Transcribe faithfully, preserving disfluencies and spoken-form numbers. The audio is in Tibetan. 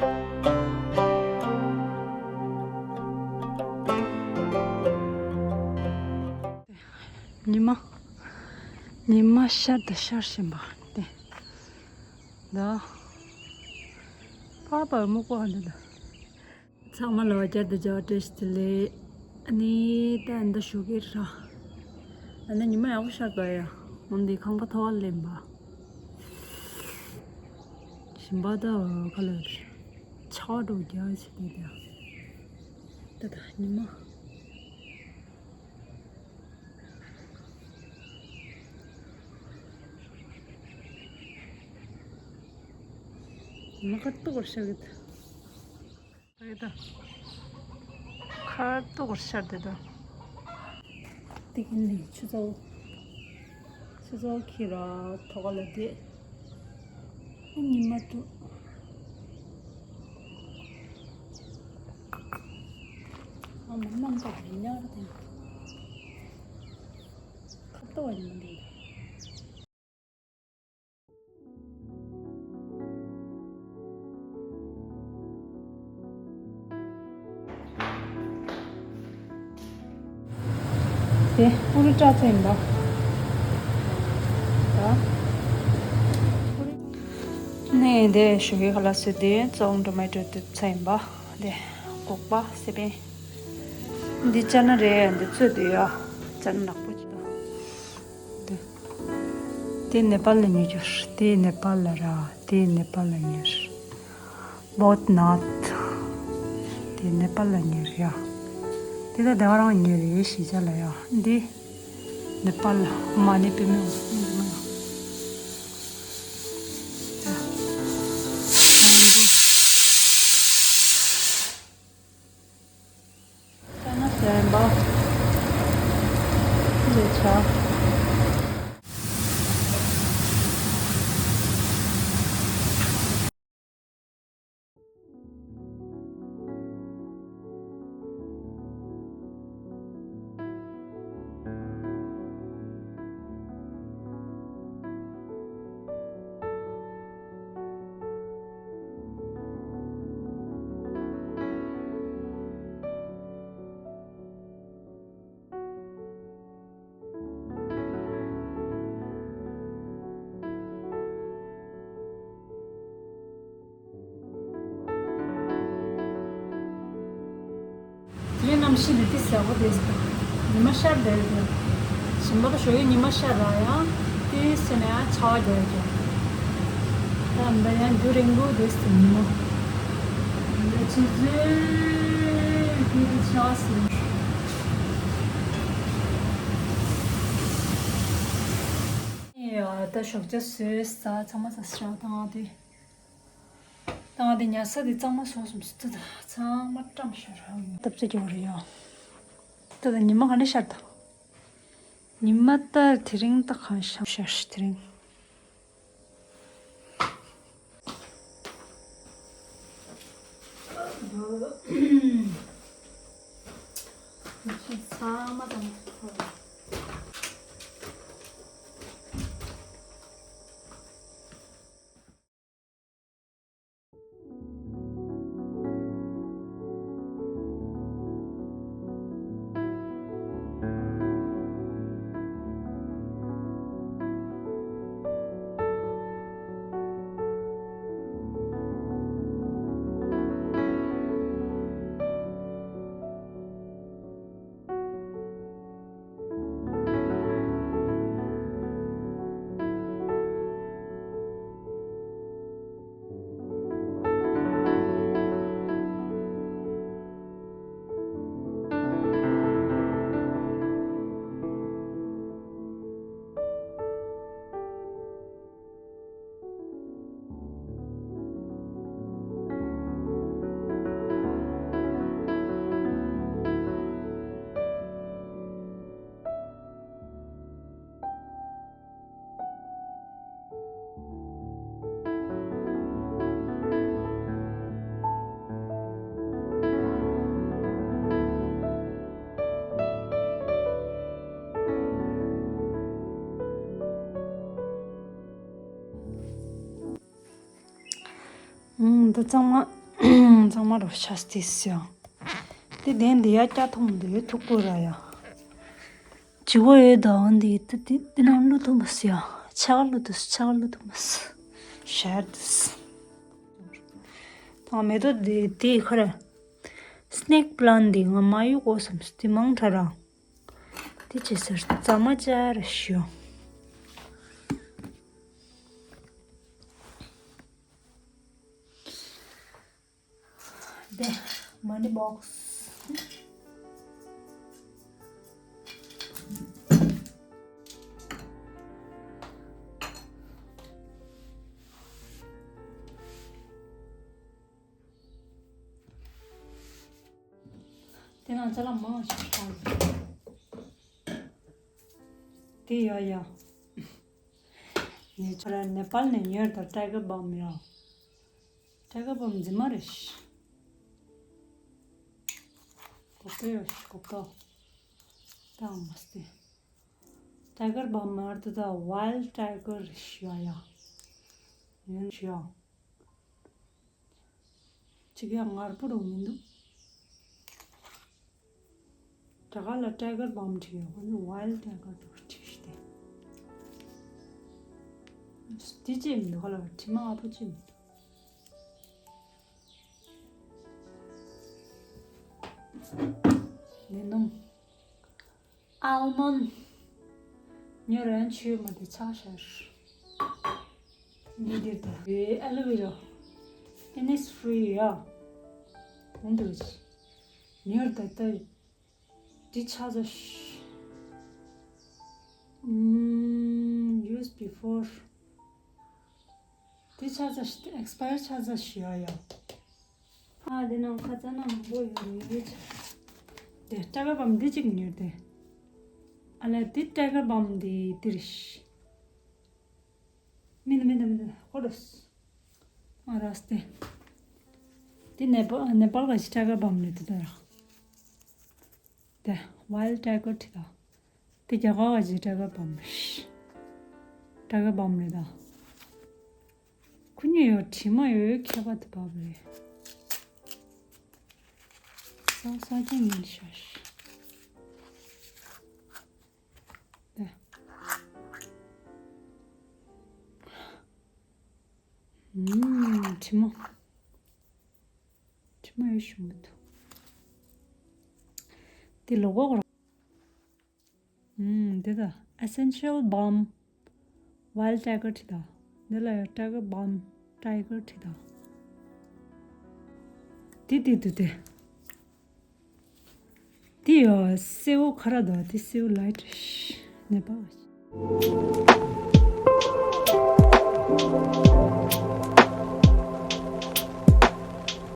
ཉི་མ། ཉི་མ་ཤར་དང་ཤར་བཞིན་པ་དེ། ད། ཕར་པར་སྨུག་པ་འདི་ད། ཚང་མ་ལ་བསྐྱར་དུ་བཅར་བཀྲ་ཤིས་བདེ་ལེགས། ཨ་ནི་ད་འདི་ཞོགས་ཀས་ར། ཨ་ནི་ཉི་མ་ཡག་པོ་ཤར་འདུག་ཡ། འོན་ཏེ་ཁང་པ་ཐོག་ལ་ལེན་པ། ཞིམ་པ་ད་ཁ་ལ་ཆགས་འགྲོ་རྒྱ་ཆེ་དེ་ད། ད་ད་ཉི་མ། ཉི་མ་ཁ་ཏོག་ཤར་གི་ད། རེད་ད། ཁ་ཏོག་ཤར་དེ་ད། ཏིག་ནི་ཆུ་ཚོད། ཆུ་ཚོད་ཁྱི་ར་ཐོག་ལ་དེ། ཉི་མ་དུ། ཨ་མ་རྣམ་པ་ཉར་དེ། ཁ་ཏོག་ཉི་མ་དེ། དེ་ཨུ་རུ་ཏྲ་ཚན་པ། ད། ནས་དེ་ཞོགས་ཀས་ཁ་ལག་བཟས་ཏེ་བཙོང་ཊོ་མེ་ཊོ་དེ་ཚན་པ། དེ་སྒོག་པ་སེ་པན། འདི་ཅ་ན་རེད། འདི་ཚོད་དུ་ཡ། ཅ་ན་ནག་པོ་ཅིག་དང་། དེ། དེ་ནེ་པཱལ་ལ་ཉོས་རྒྱུ། དེ་ནེ་པཱལ་ལ་ར། དེ་ནེ་པཱལ་ལ་ཉོས། བོད་ནཱཐ། དེ་ནེ་པཱལ་ལ་ཉོས་ཡ། དེ་ད་དེ་རང་ཉོས་རེད་ཤི་ཅ་ལ་ཡ། འདི་ནེ་པཱལ་མ་ནི་པི་མི། ཅ་ན་ཟེར་བ། འདི་ཆ། ངའི་གནམ་གཤིས་འདི་ཏི་ཟ་བོ་དེ་ཟ། ཉི་མ་ཤར་བསྡད་དེ། ཞིམ་པ་ཞོགས་ཡོད་ཉི་མ་ཤར་ར་ཡང་ཏི་ཟེར་ནས་ཡང་ཆར་པ་རྒྱག་རྒྱག་ད་འདི་ཡང་རྒྱུ་རིང་པོ་དེ་ཟ་ཉི་མ། འདི་ཆུ་ཚོད་ཀྱི་ཆ་ཟིན། ཡ་ད་ཞོགས་ཇ་བཟོས་ཟ། ཚང་མ་ཟ་ཤག་ད་ང་དེ། ད་ང་དེ་ཉལ་ས་དེ་གཙང་མ་བཟོ་སོང་ཟེར་ད་ཚང་མ་བཀྲམ་ཤག་ར། ཡོང་ཐབས་ཚེ་སྐྱོ་རེ་ཡོང་། ད་ད་ཉི་མ་ག་ནས་ཤར་ད། ཉི་མ་ད་དེ་རིང་ད་གང་ཤར་ཤར་དེ་རིང་། ཚང་མ་དང་། ཨང་། འདི་གཙང་མ་ ཚང་མ་རོ་ཤ་སྟེ་སི་ཡ། དེ་དེན་དེ་ཡ་སྐྱ་ཐོང་དེ་ཐུག་པོ་ར་ཡ། ཇི་གོ་ཡོད་ད་འོན་དེ་དེ་དེ་དེ་ནང་བླུག་ཐུབ་མ་སི་ཡ། ཆ་ག་བླུག་ཐུབ་སི་ཆ་ག་བླུག་ཐུབ་མ་སི། ཤར་དུ་སི། ད་མེ་ཏོག་དེ་དེ་ཁ་ར། སི་ནེག་པི་ལན་དེ་ང་མ་ཡུ་གོ་སམ་སི་དེ་མང་ཁྲ་ར། དེ་ཅི་ཟེར་རྩ་མ་ཅ་ར་ཤོ། དེ་མ་ནི་བོག་སི། དེ་ནང་ཅ་ལག་མང་ཞིག་ཤར། དེ་ཡ་ཡ། ངས་ཁྱོད་ར་ནེ་པཱལ་ནས་ཉོས་དང་ཊའི་གར་བམ་ཡ། ཊའི་གར་བམ་རྫི་མ་རེད་ཤི། གོ་ཏོ་ཡོ་ཤི་གོ་ཏོ། ཏང་མ་སྟེ། ཊའི་གར་བམ་མར་དུ་ད་ཝའིལ་ཊའི་གར་རེད་ཤི་ཡ་ཡ། ཡོན་ཤི་ཡ། གཅིག་ཡང་ངར་པོ་རུ་མི་འདུག་དྲ་ག་ལ་ཊའི་གར་བམ་བྲིས་ཡོད། ཁོ་ནི་ཝའིལ་ཊའི་གར་འདུག་བྲིས་ཏེ། དེ་ཅི་མི་འདུག་ཁ་ལ་དྲི་མ་ཨ་ཕོ་ཅི་མི་འདུག་ནི་ནོམ། ཨལ་མོན། ཉོ་རན་ཆུ་མ་དེ་ཆག་ཤར། འདི་འདིར་ད་ཨེ་ཨ་ལོ་ཝེ་ར། Innisfree ཡ། འོང་འདུག་ཉོར་ད་ད། འདི་ཆག་ཟ་ཤི། ཨུམ། Use before. དེ་ཆ་ཚ་ཤི་ཨེག་སི་པ་ཡར་ཆ་ཚ་ཤི་ཡ་ཡ། ཨ་དེ་ནང་ཁ་ཚ་ན་མང་པོ་ཡོད་རེད། དེ་ཊའི་གར་བམ་འདི་གཅིག་ཉོས་ཏེ། ཨ་ལས་དེ་ཊའི་གར་བམ་འདི་དེ་རེད་ཤི། མི་འདུག་མི་འདུག་མི་འདུག་ཁོ་རོ་སི། ཨ་ར་སྟེ། དེ་ནེ་པ་ནེ་པཱལ་ག་ཞི་ཊའི་གར་བམ་རེད་དེ་ད་ར། དེ་ཝའིལ་ཊའི་གར་བྲིས་ད། དེ་རྒྱ་གར་བ་ཇི་ཊའི་གར་བམ་རེད། ཊའི་གར་བམ་རེད་ད། ཁུ་ཉོ་ཡོད་དྲི་མ་ཡོད་ཁྱད་པར་དུ་བབ་རེད། ས་ས་ཅན་ཉིན་ཤ་ཤ། དེ། ཨུམ། དྲི་མ། དྲི་མ་ཡོད་ཤུ་མི་འདུག་དེ་ལོ་གོ་ར། ཨུམ། འདི་ད་Essential Balm Wild Tiger བྲིས་ད། འདི་ལ་ཡང་Tiger Balm Tiger བྲིས་ད། དེ་དེ་དེ་དེ། དེ་ཡང་སེའུ་ཁ་ར་ད། དེ་སེའུ་ལའི་ཊི་ནེ་པཱལ།